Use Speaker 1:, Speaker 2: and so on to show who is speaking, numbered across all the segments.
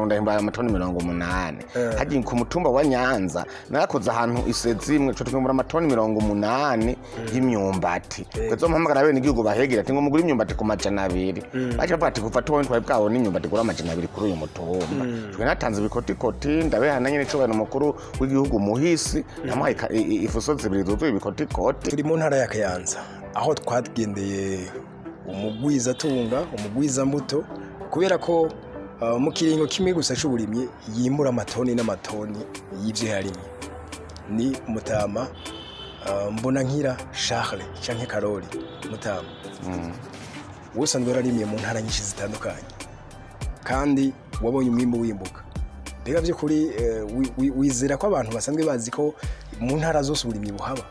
Speaker 1: Ndahimbara amatoni 80 hagiye ku mutumba wa Nyanza. Narakoze ahantu isezi imwe co twimbura amatoni 80 y'imyumbati. Kwezo mpamagara bene igihugu bahegera ati ngo mugure imyumbati ku 200. Baje bavuga ati kuva tubonye twari bwabona imyumbati kuri 200 kuri uyu mutumba. Twe natanze ibikotikoti ndabehana nyene cobana umukuru w'igihugu muhisi namuhaye ifuso zibiri zuzuye ibikotikoti.
Speaker 2: Turi mu ntara ya Kayanza aho twagendeye umugwizatunga, umugwizambuto, kubera ko mu kiringo kimwe gusa c'uburimyi yimbura amatoni n'amatoni y'ivyo yarimye. Ni Mutama Mbonankira Charles canke Karori. Mutama, wowe usanzwe wararimye mu ntara nyinshi zitandukanye kandi wabonye umwimbu wimbuka. Mbega vy'ukuri wizera ko abantu basanzwe bazi ko mu ntara zose uburimyi buhaba?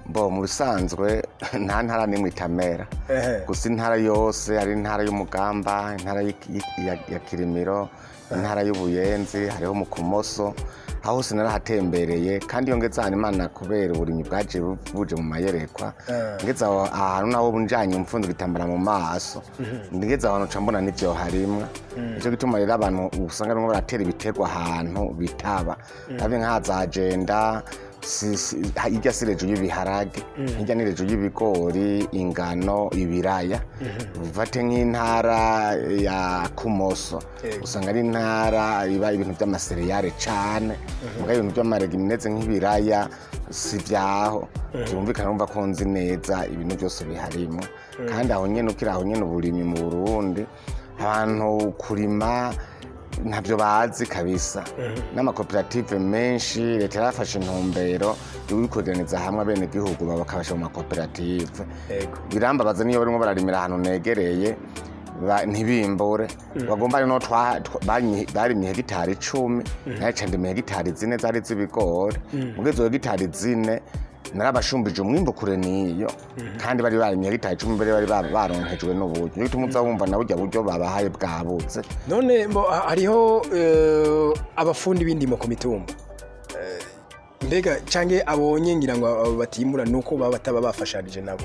Speaker 1: Bo mu bisanzwe nta ntara nimwe itamera. Gusa intara yose ari intara y'Umugamba, intara ya Kirimiro, intara y'Ubuyenzi, hariho mu Kumoso, aho hose narahatembereye. Kandi iyo ngeze ahantu Imana kubera uburimyi bwaje buje mu mayerekwa, ngeze aho ahantu naho njanye umfunzo igitambara mu maso, ngeze aho hantu nca mbona n'ivyo harimwa. Nico gituma rero abantu usanga barimo baratera ibiterwa ahantu bitaba. Ndabe nka za agenda hirya si rejo y'ibiharage, hirya ni rejo y'ibigori, ingano, ibiraya. Ufate nk'intara ya Kumoso, usanga ari intara iba ibintu vy'amasereyare cane, muga ibintu vy'amaleguminoze nk'ibiraya si vyaho. Vyumvikana urumva ko nzi neza ibintu vyose biharimwo. Kandi aho nyene ukiri aho nyene uburimyi mu Burundi, abantu kurima ntabyo bazi kabisa. N'amakoperative menshi leta yarafashe intumbero yo kwegeraniza hamwe abenegihugu bakabasha mu makoperative. Birambabaza niyo barimo bararimira ahantu negereye ntibimbure. Bagomba rero barimye hegitari 10, naca ndimye hegitari 4 zari z'ibigori. Muga izo hegitari 4 narabashumbije umwimbu kure niyo, kandi bari barimye hegitari 10 mbere bari baronkejwe n'uburyo. Nico gituma uza wumva na burya buryo babahaye bwabutse.
Speaker 2: None hariho abafundi b'indimo ku mitumba, mbega canke abonye ngira ngo abo batimbura nuko baba bataba bafashanije nabo?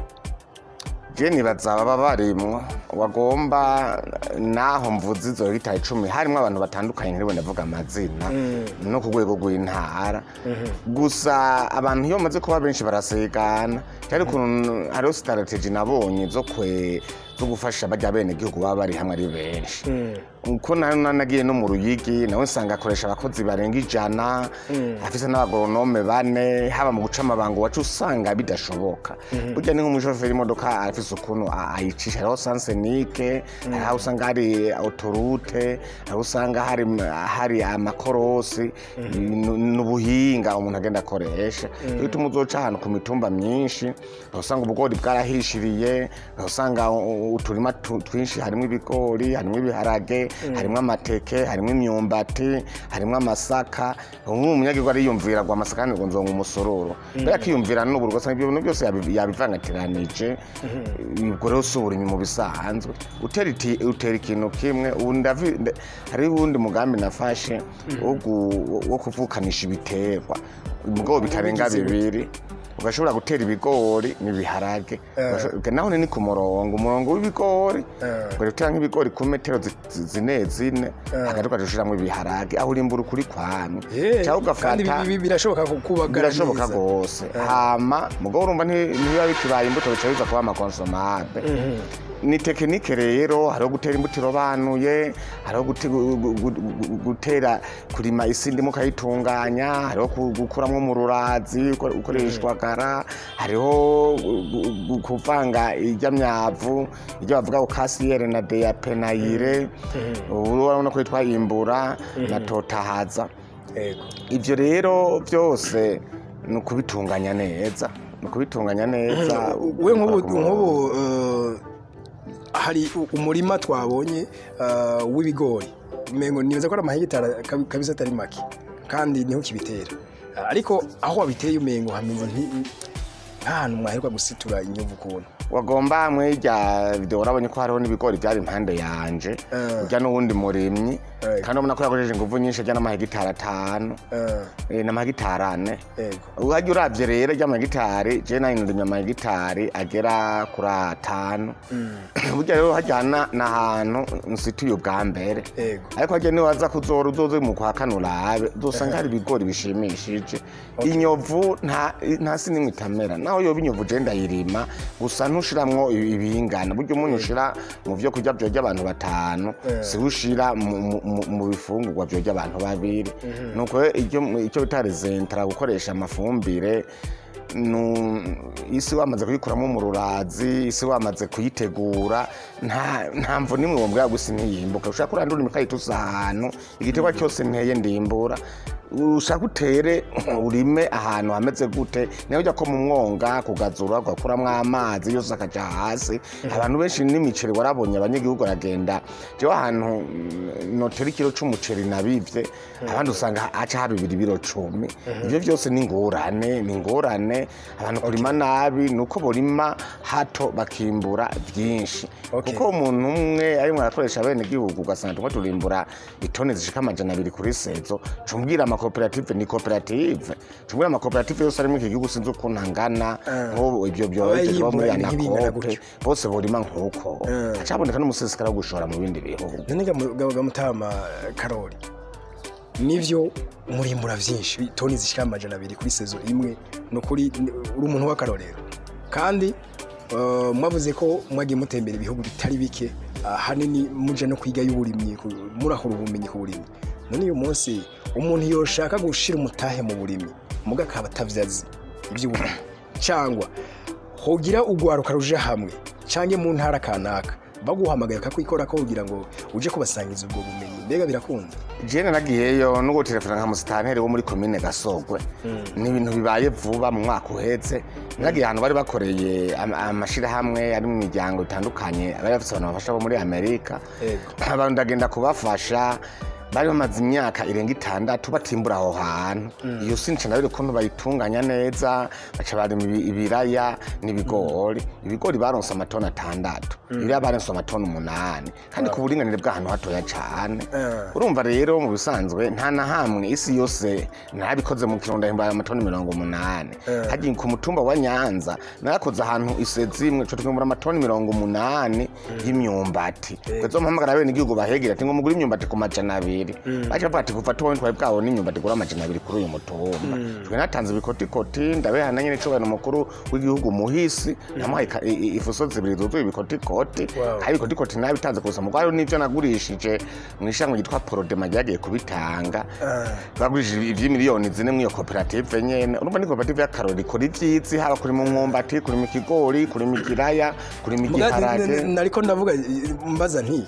Speaker 1: Je nibaza baba barimwo wagomba naho mvuze izo hegitari 10 harimwo abantu batandukanye ntiriwe ndavuga amazina no ku rwego rw'intara. Gusa abantu iyo bamaze kuba benshi barasigana. Cyari ukuntu hariho strategy nabonye zo gufasha barya bene gihugu baba bari hamwe ari benshi. Uko nagiye no mu Ruyigi nawe nsanga akoresha abakozi barenga 100, afise n'abagoronome 4, haba mu guca amabango wacu usanga bidashoboka. Burya ni nk'umushoferi imodoka afise ukuntu ayicisha, hariho sansenike, hariho usanga hari autoroute, hariho usanga hari amakorosi, n'ubuhinga umuntu agenda akoresha. Bituma uzoca ahantu ku mitumba myinshi, usanga ubugori bwarahishiriye, usanga uturima twinshi harimo ibigori, harimo ibiharage, harimo amateke, harimo imyumbati, harimo amasaka. Ubu umunyagihugu ariyumvira ngo amasaka ngo nzonga umusororo, mbere akiyumvira n'ubu ugasanga ibyo bintu byose yabivangatiranyije. Ubwo rero si uburimyi mu bisanzwe, utera ikintu kimwe. Ubu hariho uwundi mugambi nafashe wo kuvukanisha ibiterwa mugabo bitarenga 2. Ugashobora gutera ibigori n'ibiharage. Naho ni ku murongo, umurongo w'ibigori, ugatera nk'ibigori ku metero 4 hagati ukajushiramwo ibiharage, aho urimbura ukuri kwamwe. Cyangwa ugafata
Speaker 2: kandi birashoboka kubagara neza.
Speaker 1: Birashoboka gose. Hama mugabo urumva ntibiba bikibaye imbuto bica biza kuba amakonsomable. Ni tekinike rero, hariho gutera imbuto irobanuye, hariho gutera kurima isi ndimo ukayitunganya, hariho gukuramwo mu rurazi ukoreshwa gara, hariho kuvanga irya myavu, iryo bavuga ko kasiyere na DAP na ire, ubu urabona ko yitwa imbura na totahaza. Ivyo rero byose ni ukubitunganya neza, ni ukubitunganya neza.
Speaker 2: We nk'ubu hari umurima twabonye w'ibigori, umengo nibaza ko ari amahegitari kabisa atari make, kandi niho kibitera. Ariko aho wabiteye umengo hameze nk'ahantu mwaheruka gusitura inyovu ukuntu.
Speaker 1: Wagomba mwirya video urabonye ko hariho n'ibigori byari impande yanje, urya n'uwundi murimyi. Kandi ubona ko yakoresheje inguvu nyinshi, ajya n'amahegitari 5, n'amahegitari 4. Uhajya uravye rero ry'amahegitari, je nari ndimye amahegitari agera kuri 5. Burya rero hajyana n'ahantu nsituye ubwa mbere. Ariko hajya niwaza kuzora uzoze mu kwa kane urabe, uzosanga hari ibigori bishimishije. Inyovu nta si nimwe itamera, naho yoba inyovu je ndayirima, gusa ntushiramwo ibingana. Burya umunyu ushira mu vyo kurya vyorya abantu 5, si ushira mu bifungurwa vyorya abantu 2. Nuko icyo bita rezentara, gukoresha amafumbire, isi wamaze kuyikuramo mu rurazi, isi wamaze kuyitegura, nta mvu nimwe wombwira gusa ntiyimbuka. Ushaka kurandura imikayitusi ahantu, igiterwa cyose nteye ndimbura. Ushaka utere urime ahantu hameze gute, niyo ujya ko mu mwonga kugazura ugakuramwo amazi yose akaja hasi. Abantu benshi n'imiceri warabonye abanyagihugu baragenda, jewe ahantu notera ikiro c'umuceri nabivye, abandi usanga aca haba ibiro 10. Ivyo vyose ni ingorane, ni ingorane. Abantu kurima nabi, nuko borima hato bakimbura vyinshi. Kuko umuntu umwe arimwo arakoresha bene gihugu, ugasanga tumwe turimbura itoni zishika 200 kuri sezo. Cumbwira amakoperative, ni koperative, cumbwira amakoperative yose ari muri iki gihugu, sinzi ukuntu angana, nk'ubu ibyo byoroheje bo muri anakope bose borima nk'uko, hacaboneka n'umusesekara wo gushora mu bindi bihugu.
Speaker 2: None Mutama Karori, nivyo murimbura vyinshi, toni zishika 200 kuri sezo imwe, no kuri uri umuntu w'akarorero. Kandi mwavuze ko mwagiye mutembera ibihugu bitari bike, ahanini muje no kwiga y'uburimyi, murahura ubumenyi ku burimyi. None uyu munsi umuntu yoshaka gushira umutahe mu burimyi muga akaba atavyazi ivy'uburimyi, cyangwa hogira ugwaruka ruje hamwe canke mu ntara kanaka baguhamagaye bakakwikora ko kugira ngo uje kubasangiza ubwo bumenyi, mbega birakunda?
Speaker 1: Je naragiyeyo nugo telefona nka musitanteri wo muri komine Gasogwe. Ni ibintu bibaye vuba mu mwaka uhetse. Naragiye ahantu bari bakoreye amashirahamwe ari mu miryango itandukanye, bari bafise abantu bafasha bo muri Amerika. Abantu ndagenda kubafasha, bari bamaze imyaka irenga 6 batimbura aho hantu. Iyo sinca ndabire ukuntu bayitunganya neza, baca barima ibiraya n'ibigori. Ibigori baronse amatoni 6, ibiraya baronse amatoni 8, kandi ku buringanire bw'ahantu hatoya cane. Urumva rero mu bisanzwe nta na hamwe isi yose narabikoze mu Kirundo himbara amatoni 80. Hagiye ku mutumba wa Nyanza narakoze ahantu isezi imwe co twimbura amatoni 80 y'imyumbati. Kwezo mpamagara bene igihugu bahegira ati ngo mugure imyumbati ku 200. Baca bavuga ati kuva tubonye twari bwabona imyumbati igura 200 kuri uyu mutumba. Twe natanze ibikotikoti, ndabehana nyene icubahiro umukuru w'igihugu muhisi, namuhaye ifuso 2 zuzuye ibikotikoti. Kandi ibikotikoti nabitanze gusa mugabo hariho n'ivyo nagurishije mw'ishirahamwe ryitwa Porodema ryagiye kubitanga. Bagurishije ivy'imiliyoni 4 mw'iyo koperative nyene. Urumva ni koperative y'akarorero ikora ivyizi, haba kurima umwumbati, kurima ikigori, kurima ikiraya, kurima igiharage.
Speaker 2: Nariko ndavuga mbaza nti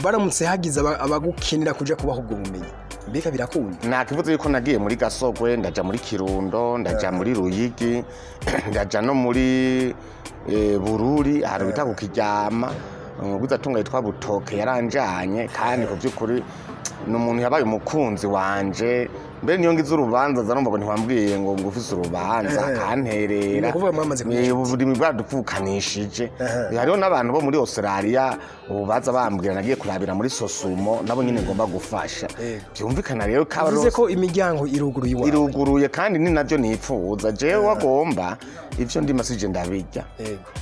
Speaker 2: baramutse hagize abagukenera kuja kubaha ubwo bumenyi, mbega birakunda?
Speaker 1: Nakivuze yuko nagiye muri Gasogwe, ndaja muri Kirundo, ndaja muri Ruyigi, ndaja no muri Bururi, ahantu bita ku Kiryama. Umugwizatunga yitwa Butoke yaranjanye, kandi ku by'ukuri ni umuntu yabaye umukunzi wanje. Mbere niyo ngize urubanza zarumva ngo ntiwambwiye ngo ngufise urubanza, akanterera.
Speaker 2: Ni ukuvuga mwamaze kuba inshuti.
Speaker 1: Uburimi bwadupfukanishije. Hariho n'abantu bo muri Australia ubu baza bambwira nagiye kurabira muri Sosumo, nabo nyine ngomba gufasha. Byumvikana rero ko
Speaker 2: Bivuze ko imiryango iruguruye iwawe.
Speaker 1: Iruguruye, kandi ni navyo nipfuza. Jewe wagomba ivyo ndima sije ndabirya.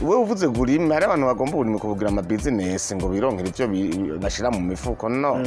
Speaker 1: Wewe uvuze gurima, hari abantu bagomba uburimi kubugira ama business ngo bironkere ivyo bashira mu mifuko. No.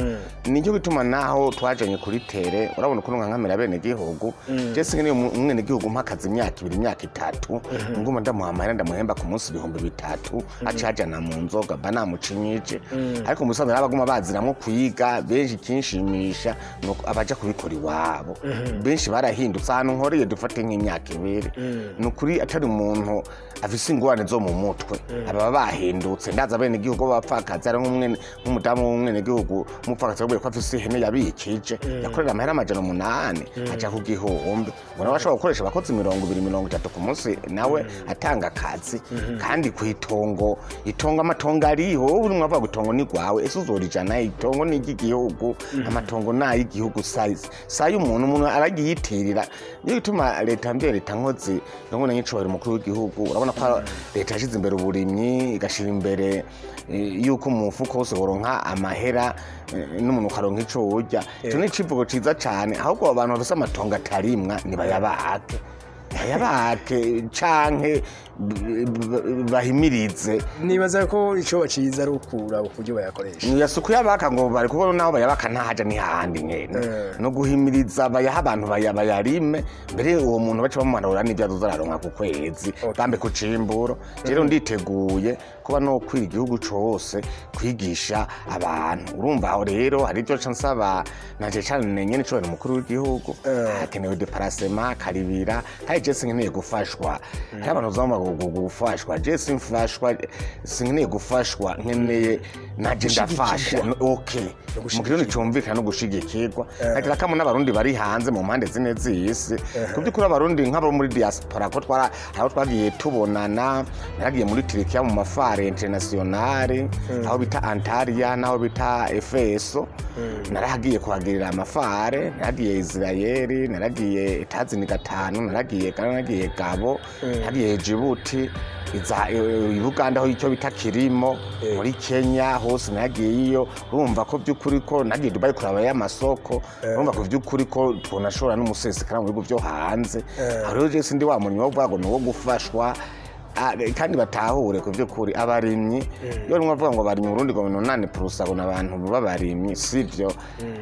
Speaker 1: Nicyo gituma naho twajanye kuri tere, urabona ukuntu nkankamira bene gihugu. Je singe umwene gihugu mpakaza imyaka 2, imyaka 3, nguma ndamuha amahera, ndamuhemba ku munsi 3000, aca ajana mu nzoga mba namucinyije. Ariko musanzwe n'abaguma baziramwo kwiga benshi, kinshimisha nuko abaja kubikora iwabo. Benshi barahindutse. Ahantu nkoreye dufate nk'imyaka 2, nukuri atari umuntu afise ingorane zo mu mutwe, aba bahindutse. Ndaza bene gihugu b'abapfakazi, ari nk'umudamu w'umwene gihugu umupfakazi yabwiye ko afise ihene yabikije, yakorera amahera 800 aja ku gihumbi. Ubona bashobora gukoresha abakozi 20, 30 ku munsi, nawe atanga akazi. Kandi ku itongo, itongo amatongo ariho, wowe urimo uravuga ngo itongo ni rwawe, ese uzorijana? Itongo ni iry'igihugu, amatongo ni ay'igihugu, sayi umuntu, umuntu aragiyitirira. Niyo gituma leta mbere, leta nkozi, ndabona nk'icubahiro umukuru w'igihugu, urabona ko leta yashize imbere uburimyi, igashira imbere yuko umufuko wose woronka amahera. n'umuntu ukaronka ico urya. Ico ni icivugo ciza cane. Ahubwo abo bantu bafise amatongo atarimwa nibayabake, bayabake canke bahimirize.
Speaker 2: Nibaza ko ico baciza ari ukuraba uburyo bayakoresha.
Speaker 1: Yasuku yabaka ngo bari kuko naho bayabaka ntahaja ni hahandi nyene. No guhimiriza bayaha abantu bayarime mbere, uwo muntu baca bamuhanura n'ibyo azoza araronka ku kwezi, bambe ku cimburo. Rero nditeguye kuba no kwira igihugu cose kwigisha abantu. Urumva aho rero hari ibyo nca nsaba naje cane nyene icubahiro umukuru w'igihugu. Hakenewe déplacement karibira, kandi je sinkeneye gufashwa. Hari abantu uzamba gufashwa, je simfashwa, sinkeneye gufashwa, nkeneye naje ndafasha. Okay, mu kirundi cumvikana no gushigikirwa. Nkagira kamo n'abarundi bari hanze mu mpande zine z'isi. Ku by'ukuri abarundi nk'abo muri diaspora ko twara aho twagiye tubonana, naragiye muri Turikiya mu ma foire internationale, aho bita Antalya n'aho bita Efeso, narahagiye kuhagirira ama foire. Naragiye Israeli, naragiye Etazini gatanu, naragiye Ghana, naragiye Gabo, naragiye Djibouti, iza i Buganda aho icyo bita Kirimo, muri Kenya hose nagiyeyo. Urumva ko by'ukuri ko nagiye Dubai kuraba y'amasoko. Urumva ko by'ukuri ko twonashobora n'umusesekara mu bihugu byo hanze. Aho rero je sindi wa murimyi wo kuvuga ngo ni uwo gufashwa. Kandi batahure ku by'ukuri abarimyi, iyo rimwe bavuga ngo abarimyi mu Burundi ngo 80% ngo n'abantu b'abarimyi, sivyo.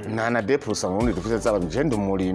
Speaker 1: Nta na 2% mu Burundi dufise z'abarimyi. Je ndi umurimyi.